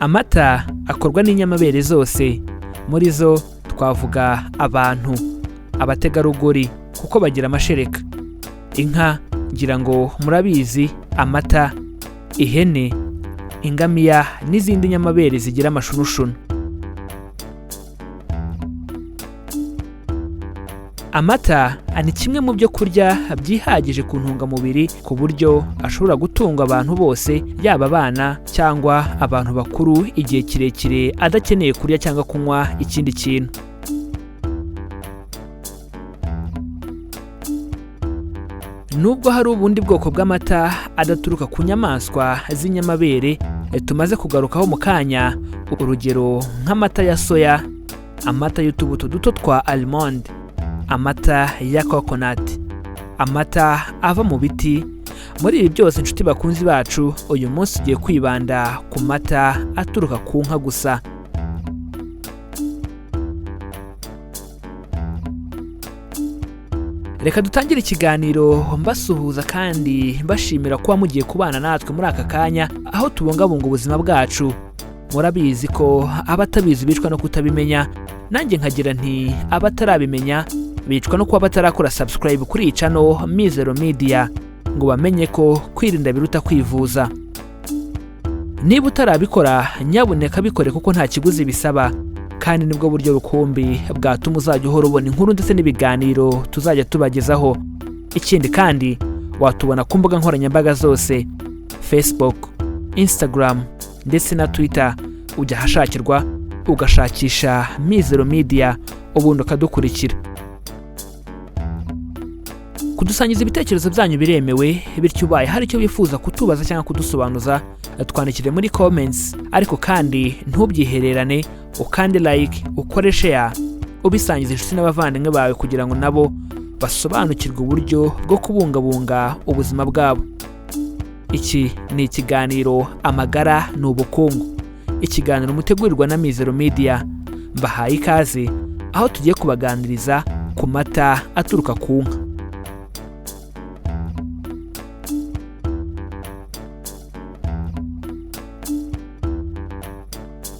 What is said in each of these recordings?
Amata akorwa n'inyamabere zose, muri zo twavuga abantu, abategarugori kuko bagira amashereka, inka ngira ngo murabizi, amata, ihene, ingamiya n'izindi nyamabere zigira amashunushunu. Amata ni kimwe mu byo kurya byihagije ku ntungamubiri ku buryo ashobora gutunga abantu bose, yaba abana cyangwa abantu bakuru, igihe kirekire adakeneye kurya cyangwa kunywa ikindi kintu. Nubwo hari ubundi bwoko bw'amata adaturuka ku nyamaswa z'inyamabere tumaze kugarukaho mu kanya, urugero nk'amata ya soya, amata y'utubuto duto twa almond, amata ya coconut, amata ava mu biti. Muri ibi byose inshuti bakunzi bacu, uyu munsi tugiye kwibanda ku mata aturuka ku nka gusa. Reka dutangire ikiganiro mbasuhuza kandi mbashimira kuba mugiye kubana natwe muri aka kanya aho tubungabunga ubuzima bwacu. Murabizi ko abatabizi bicwa no kutabimenya, nanjye nkagira nti abatarabimenya bicwa no kuba batarakora subscribe kuri iyi channel Mizero Media ngo bamenye ko kwirinda biruta kwivuza. Niba utarabikora nyabuneka bikore kuko nta kiguzi bisaba, kandi nibwo buryo rukumbi bwatuma uzajya uhora ubona inkuru ndetse n'ibiganiro tuzajya tubagezaho. Ikindi kandi watubona ku mbuga nkoranyambaga zose, Facebook, Instagram ndetse na Twitter, ujya ahashakirwa ugashakisha Mizero Media ubundi ukadukurikira. Kudusangiza ibitekerezo byanyu biremewe, bityo ubaye hari icyo wifuza kutubaza cyangwa kudusobanuza twandikire muri comments, ariko kandi ntubyihererane, ukande like, ukore share, ubisangiza inshuti n'abavandimwe bawe kugira ngo nabo basobanukirwe uburyo bwo kubungabunga ubuzima bwabo. Iki ni ikiganiro Amagara ni Ubukungu, ikiganiro mutegurirwa na Mizero Media. Mbahaye ikaze aho tugiye kubaganiriza ku mata aturuka ku nka.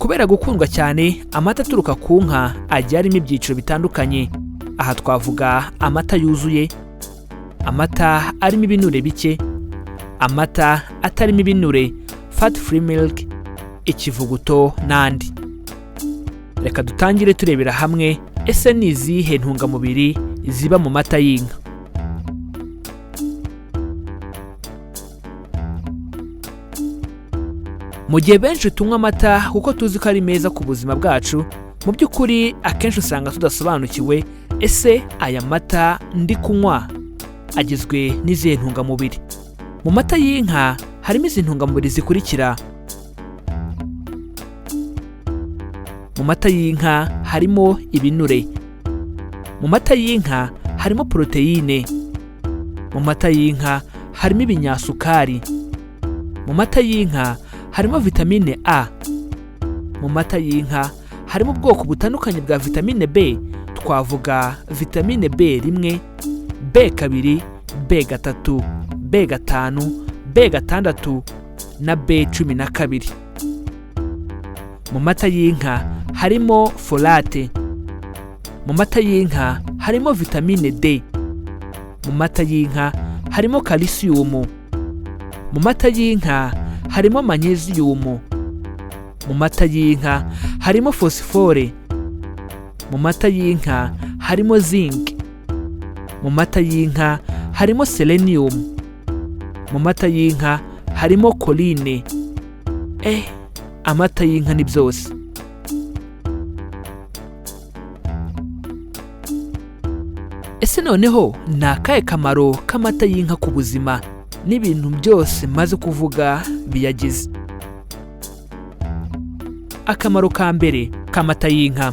Kubera gukundwa cyane, amata aturuka ku nka agiye arimo ibyiciro bitandukanye. Aha twavuga amata yuzuye, amata arimo ibinure bike, amata atarimo ibinure, fat free milk, ikivuguto n'andi. Reka dutangire turebera hamwe ese ni izihe ntungamubiri ziba mu mata y'inka. Mu gihe benshi tunywa amata kuko tuzi ko ari meza ku buzima bwacu, mu by'ukuri akenshi usanga tudasobanukiwe ese aya mata ndi kunywa agizwe n'izihe ntungamubiri. Mu mata y'inka harimo izi ntungamubiri zikurikira. Mu mata y'inka harimo ibinure. Mu mata y'inka harimo poroteyine. Mu mata y'inka harimo ibinyasukari. Mu mata y'inka harimo vitamine A. Mu mata y'inka harimo ubwoko butandukanye bwa vitamine B, twavuga vitamine B1, B2, B3, B5, B6 na B12. Mu mata y'inka harimo folate. Mu mata y'inka harimo vitamine D. Mu mata y'inka harimo kalisiyumu. Mu mata y'inka harimo manyeziyumu. Mu mata y'inka harimo fosifore. Mu mata y'inka harimo zinc. Mu mata y'inka harimo selenium. Mu mata y'inka harimo choline. Amata y'inka ni byose. Ese noneho ni akahe kamaro k'amata y'inka ku buzima n'ibintu byose maze kuvuga biyagize? Akamaro ka mbere k'amata y'inka.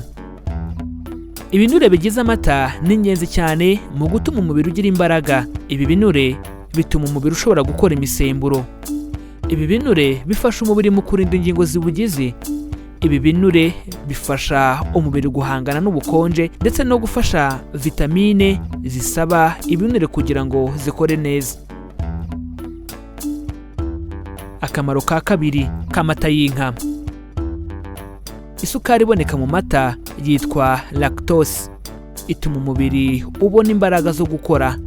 Ibinure bigize amata ni ingenzi cyane mu gutuma umubiri ugira imbaraga. Ibi binure bituma umubiri ushobora gukora imisemburo. Ibi binure bifasha umubiri mu kurinda ingingo ziwugize. Ibi binure bifasha umubiri guhangana n'ubukonje ndetse no gufasha vitamine zisaba ibinure kugira ngo zikore neza. Akamaro ka kabiri k'amata y'inka. Isukari iboneka mu mata yitwa lactose, ituma umubiri ubona imbaraga zo gukora.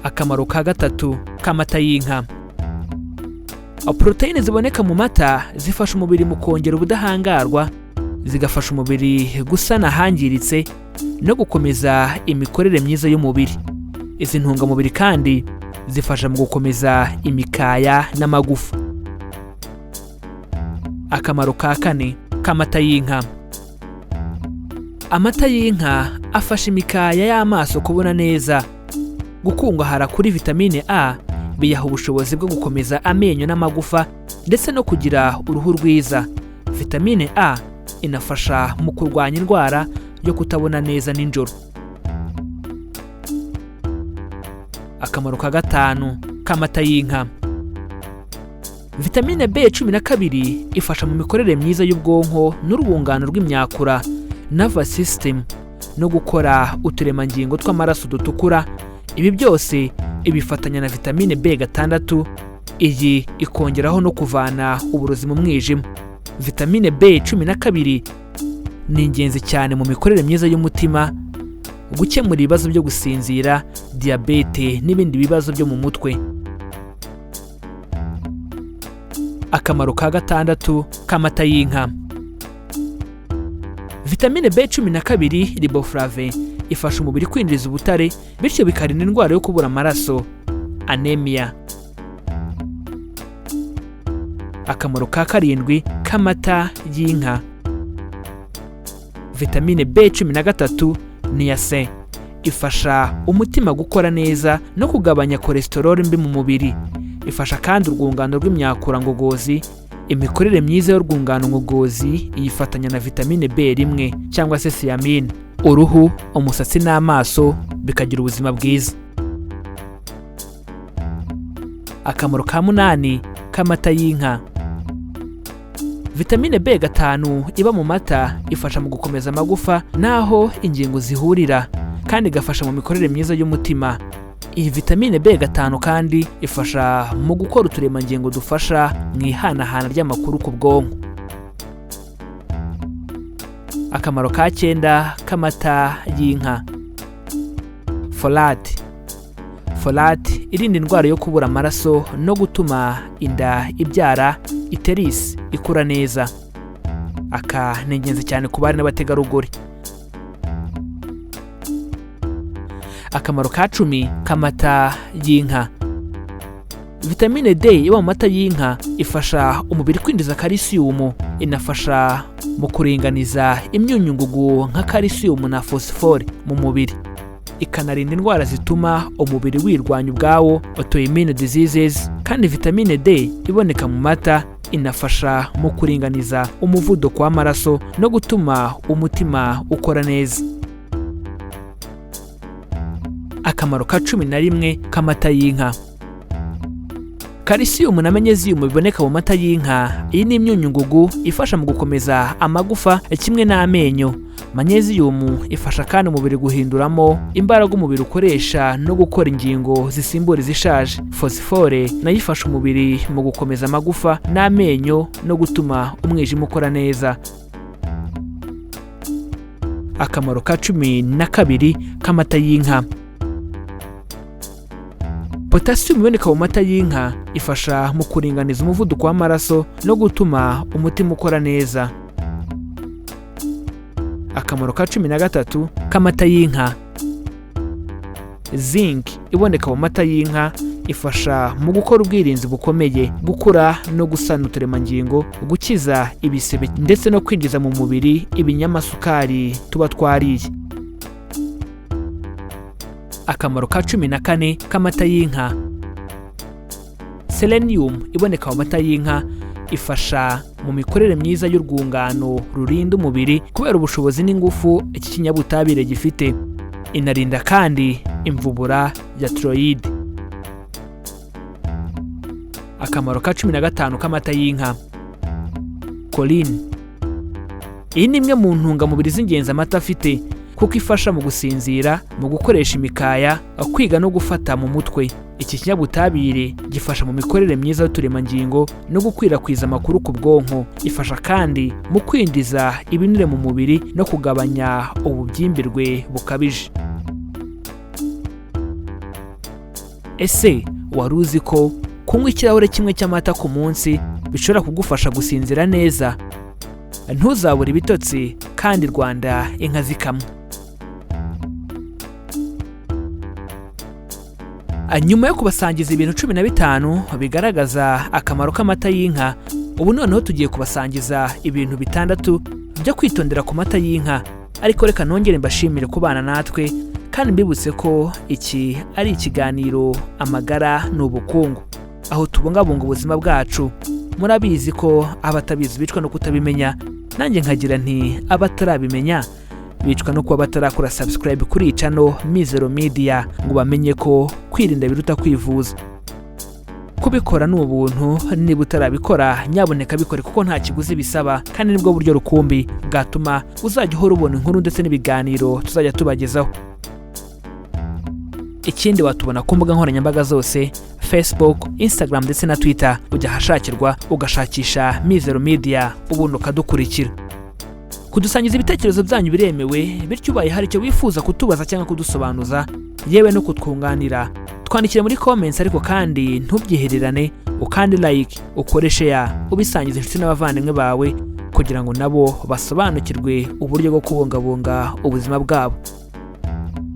Akamaro ka gatatu k'amata y'inka: poroteyine ziboneka mu mata zifasha umubiri mu kongera ubudahangarwa, zigafasha umubiri gusana ahangiritse no gukomeza imikorere myiza y'umubiri. Izi ntungamubiri kandi zifasha mu gukomeza imikaya n'amagufa. Akamaro ka kane k'amata y'inka: amata y'inka afasha imikaya y'amaso kubona neza. Gukungahara kuri vitamine A biyaha ubushobozi bwo gukomeza amenyo n'amagufa ndetse no kugira uruhu rwiza. Vitamine A inafasha mu kurwanya indwara yo kutabona neza nijoro. Akamaro ka gatanu k'amata y'inka: vitamine B12 ifasha mu mikorere myiza y'ubwonko n'urwungano rw'imyakura, nervous system, no gukora uturemangingo tw'amaraso dutukura. Ibi byose ibifatanya na vitamine B6, iyi ikongeraho no kuvana uburozi mu mwijima. Vitamine B12 ni ingenzi cyane mu mikorere myiza y'umutima, gukemura ibibazo byo gusinzira, diyabete n'ibindi bibazo byo mu mutwe. Akamaro ka gatandatu k'amata y'inka: vitamine B12 riboflavin ifasha umubiri kwinjiza ubutare, bityo bikarinda indwara yo kubura amaraso, anemia. Akamaro ka karindwi k'amata y'inka: vitamine B13 niacin ifasha umutima gukora neza no kugabanya cholesterol mbi mu mubiri. Ifasha kandi urwungano rw'imyakura ngogozi. Imikorere myiza y'urwungano ngogozi iyifatanya na vitamine B1 cyangwa se thiamine. Uruhu, umusatsi n'amaso bikagira ubuzima bwiza. Akamaro ka munani k'amata y'inka: vitamine B5 iba mu mata ifasha mu gukomeza amagufa n'aho ingingo zihurira, kandi igafasha mu mikorere myiza y'umutima. Iyi vitamine B5 kandi ifasha mu gukora uturemangingo dufasha mu ihanahana ry'amakuru ku bwonko. Akamaro ka cyenda k'amata y'inka: folate. Folate irinda indwara yo kubura amaraso no gutuma inda ibyara, iterisi, ikura neza. Aka ni ingenzi cyane ku bari n'abategarugori. Akamaro ka 10 k'amata y'inka: vitamine D iba mu mata y'inka ifasha umubiri kwinjiza kalisiyumu, inafasha mu kuringaniza imyunyungugu nka kalisiyumu na fosifore mu mubiri, ikanarinda indwara zituma umubiri wirwanya ubwawo, autoimmune diseases. Kandi vitamine D iboneka mu mata inafasha mu kuringaniza umuvuduko w'amaraso no gutuma umutima ukora neza. Akamaro ka 11 k'amata y'inka: kalisiyumu na manyeziyumu biboneka mu mata y'inka. Iyi ni imyunyungugu ifasha mu gukomeza amagufa kimwe n'amenyo. Manyeziyumu ifasha kandi umubiri guhinduramo imbaraga umubiri ukoresha no gukora ingingo zisimbura izishaje. Fosifore nayo ifasha umubiri mu gukomeza amagufa n'amenyo no gutuma umwijima ukora neza. Akamaro ka 12 k'amata y'inka: potasiyumu iboneka mu mata y'inka ifasha mu kuringaniza umuvuduko w'amaraso no gutuma umutima ukora neza. Akamaro ka 13 k'amata y'inka: zinc iboneka mu mata y'inka ifasha mu gukora ubwirinzi bukomeye, gukura no gusana uturemangingo, gukiza ibisebe ndetse no kwinjiza mu mubiri ibinyamasukari tuba twariye. Akamaro ka 14 k'amata y'inka: selenium iboneka mu mata y'inka ifasha mu mikorere myiza y'urwungano rurinda umubiri kubera ubushobozi n'ingufu iki kinyabutabire gifite. Inarinda kandi imvubura ya tiroyide. Akamaro ka 15 k'amata y'inka: choline. Iyi ni imwe mu ntungamubiri z'ingenzi amata afite, kuko ifasha mu gusinzira, mu gukoresha imikaya, kwiga no gufata mu mutwe. Iki kinyabutabire gifasha mu mikorere myiza y'uturemangingo no gukwirakwiza amakuru ku bwonko. Ifasha kandi mu kwinjiza ibinure mu mubiri no kugabanya ububyimbirwe bukabije. Ese wari uzi ko kunywa ikirahure kimwe cy'amata ku munsi bishobora kugufasha gusinzira neza? Ntuzabure ibitotsi kandi Rwanda inka zikamwa. Nyuma yo kubasangiza ibintu 15 bigaragaza akamaro k'amata y'inka, ubu noneho tugiye kubasangiza ibintu 6 byo kwitondera ku mata y'inka. Ariko reka nongere mbashimire kubana natwe, kandi mbibutse ko iki ari ikiganiro Amagara ni Ubukungu, aho tubungabunga ubuzima bwacu. Murabizi ko abatabizi bicwa no kutabimenya, nanjye nkagira nti abatarabimenya bicwa no kuba batarakora subscribe kuri channel Mizero Media ngo bamenye ko kwirinda biruta kwivuza. Kubikora ni ubuntu, niba utarabikora nyaboneka bikore kuko nta kiguzi bisaba, kandi nibwo buryo rukumbi bwatuma uzajya uhora ubona inkuru ndetse n'ibiganiro tuzajya tubagezaho. Ikindi watubona ku mbuga nkoranyambaga zose, Facebook, Instagram ndetse na Twitter. Ujya ahashakirwa ugashakisha Mizero Media ubundi ukadukurikira. Kudusangiza ibitekerezo byanyu biremewe, bityo ubaye hari icyo wifuza kutubaza cyangwa kudusobanuza, yewe no kutwunganira, twandikire muri comments. Ariko kandi ntubyihererane, ukande like, ukore share, ubisangiza inshuti n'abavandimwe bawe kugira ngo nabo basobanukirwe uburyo bwo kubungabunga ubuzima bwabo.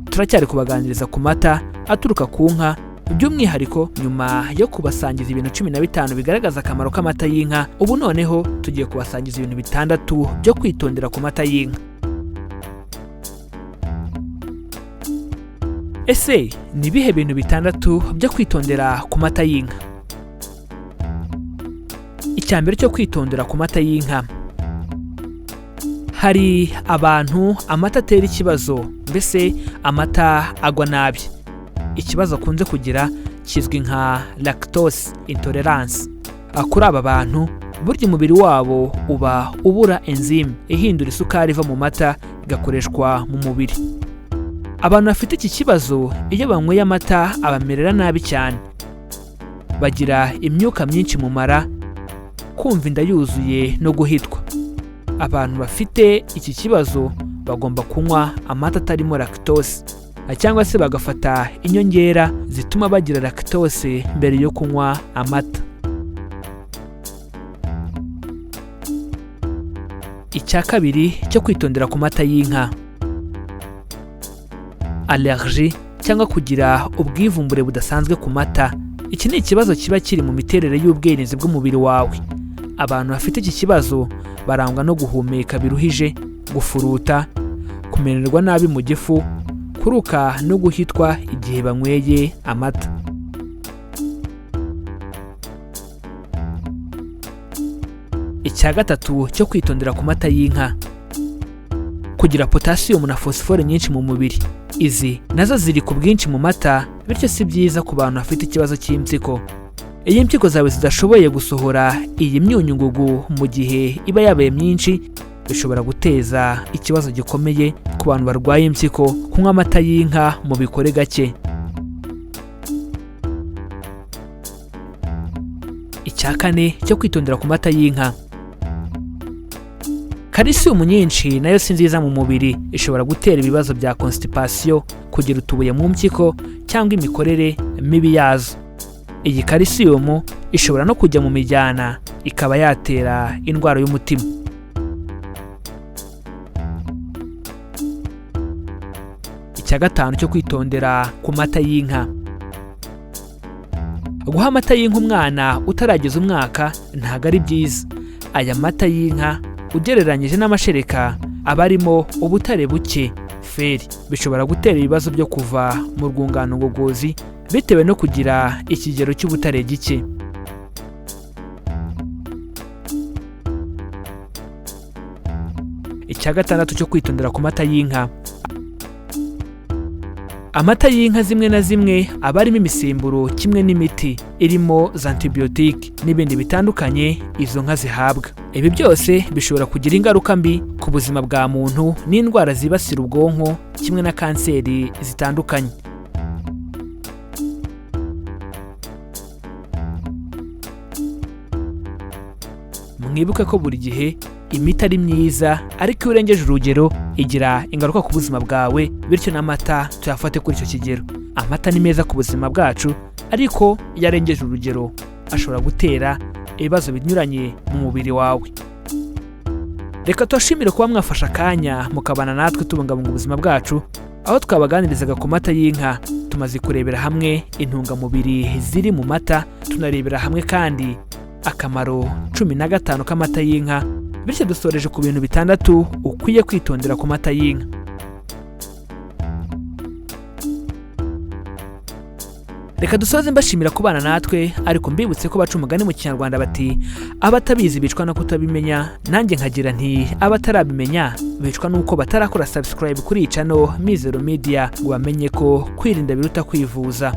Turacyari kubaganiriza ku mata aturuka ku nka, by'umwihariko nyuma yo kubasangiza ibintu 15 bigaragaza akamaro k'amata y'inka. Ubu noneho tugiye kubasangiza ibintu 6 byo kwitondera ku mata y'inka. Ese ni ibihe bintu 6 byo kwitondera ku mata y'inka? Icya mbere cyo kwitondera ku mata y'inka, hari abantu amata atera ikibazo, mbese amata agwa nabi. Ikibazo akunze kugira kizwi nka lactose intolerance. Kuri aba bantu burya umubiri wabo uba ubura enzyme ihindura isukari iva mu mata igakoreshwa mu mubiri. Abantu bafite iki kibazo iyo banyweye amata abamerera nabi cyane, bagira imyuka myinshi mu mara, kumva inda yuzuye no guhitwa. Abantu bafite iki kibazo bagomba kunywa amata atarimo lactose, cyangwa se bagafata inyongera zituma bagira lactose mbere yo kunywa amata. Icya kabiri cyo kwitondera ku mata y'inka, allergie cyangwa kugira ubwivumbure budasanzwe ku mata. Iki ni ikibazo kiba kiri mu miterere y'ubwirinzi bw'umubiri wawe. Abantu bafite iki kibazo barangwa no guhumeka biruhije, gufuruta, kumererwa nabi mu gifu, kuruka no guhitwa igihe banyweye amata. Icya gatatu cyo kwitondera ku mata y'inka, kugira potasiyumu na fosifore nyinshi mu mubiri. Izi nazo ziri ku bwinshi mu mata, bityo si byiza ku bantu bafite ikibazo cy'impyiko. Iyo impyiko zawe zidashoboye gusohora iyi myunyungugu mu gihe iba yabaye myinshi, bishobora guteza ikibazo gikomeye ku bantu barwaye impyiko. Kunywa amata y'inka mu bikore gake. Icya kane cyo kwitondera ku mata y'inka, kalisiyumu nyinshi nayo si nziza mu mubiri, ishobora gutera ibibazo bya constipation, kugira utubuye mu mpyiko cyangwa imikorere mibi yazo. Iyi kalisiyumu ishobora no kujya mu mijyana ikaba yatera indwara y'umutima. Icya gatanu cyo kwitondera ku mata y'inka, guha amata y'inka umwana utarageza umwaka ntabwo ari byiza. Aya mata y'inka ugereranyije n'amashereka aba arimo ubutare buke, feri, bishobora gutera ibibazo byo kuva mu rwungano ngogozi bitewe no kugira ikigero cy'ubutare gike. Icya gatandatu cyo kwitondera ku mata y'inka, amata y'inka zimwe na zimwe aba arimo imisemburo kimwe n'imiti irimo za antibiyotike n'ibindi bitandukanye izo nka zihabwa. Ibi byose bishobora kugira ingaruka mbi ku buzima bwa muntu n'indwara zibasira ubwonko kimwe na kanseri zitandukanye. Mwibuke ko buri gihe imiti ari myiza, ariko iyo urengeje urugero igira ingaruka ku buzima bwawe, bityo n'amata tuyafate kuri icyo kigero. Amata ni meza ku buzima bwacu, ariko iyo arengeje urugero ashobora gutera ibibazo binyuranye mu mubiri wawe. Reka tubashimire kuba mwafashe akanya mukabana natwe tubungabunga ubuzima bwacu, aho twabaganirizaga ku mata y'inka. Tumaze kurebera hamwe intungamubiri ziri mu mata, tunarebera hamwe kandi akamaro 15 k'amata y'inka, bityo dusoreje ku bintu 6 ukwiye kwitondera ku mata y'inka. Reka dusoze mbashimira kubana natwe, ariko mbibutse ko baca umugani mu Kinyarwanda bati abatabizi bicwa no kutabimenya, nanjye nkagira nti abatarabimenya bicwa nuko batarakora subscribe kuri iyi channel Mizero Media ngo bamenye ko kwirinda biruta kwivuza.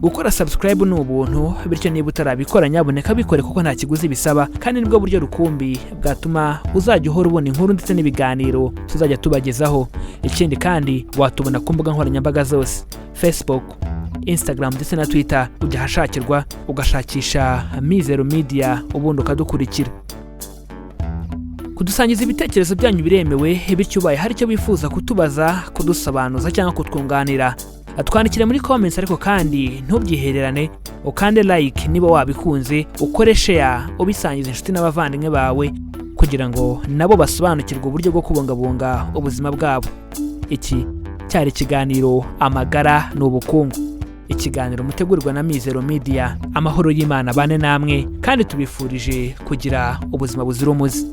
Gukora subscribe ni ubuntu, bityo niba utarabikora nyabuneka bikore kuko nta kiguzi bisaba, kandi nibwo buryo rukumbi bwatuma uzajya uhora ubona inkuru ndetse n'ibiganiro tuzajya tubagezaho. Ikindi kandi watubona ku mbuga nkoranyambaga zose, Facebook, Instagram ndetse na Twitter, ujya ahashakirwa ugashakisha Mizero Media ubundi ukadukurikira. Kudusangiza ibitekerezo byanyu biremewe, bityo ubaye hari icyo wifuza kutubaza, kudusobanuza cyangwa kutwunganira, twandikire muri comments, ariko kandi ntubyihererane, ukande like niba wabikunze, ukore share ubisangiza inshuti n'abavandimwe bawe kugira ngo nabo basobanukirwe uburyo bwo kubungabunga ubuzima bwabo. Iki cyari ikiganiro Amagara ni Ubukungu, ikiganiro mutegurirwa na Mizero Media. Amahoro y'Imana bane namwe, kandi tubifurije kugira ubuzima buzira umuze.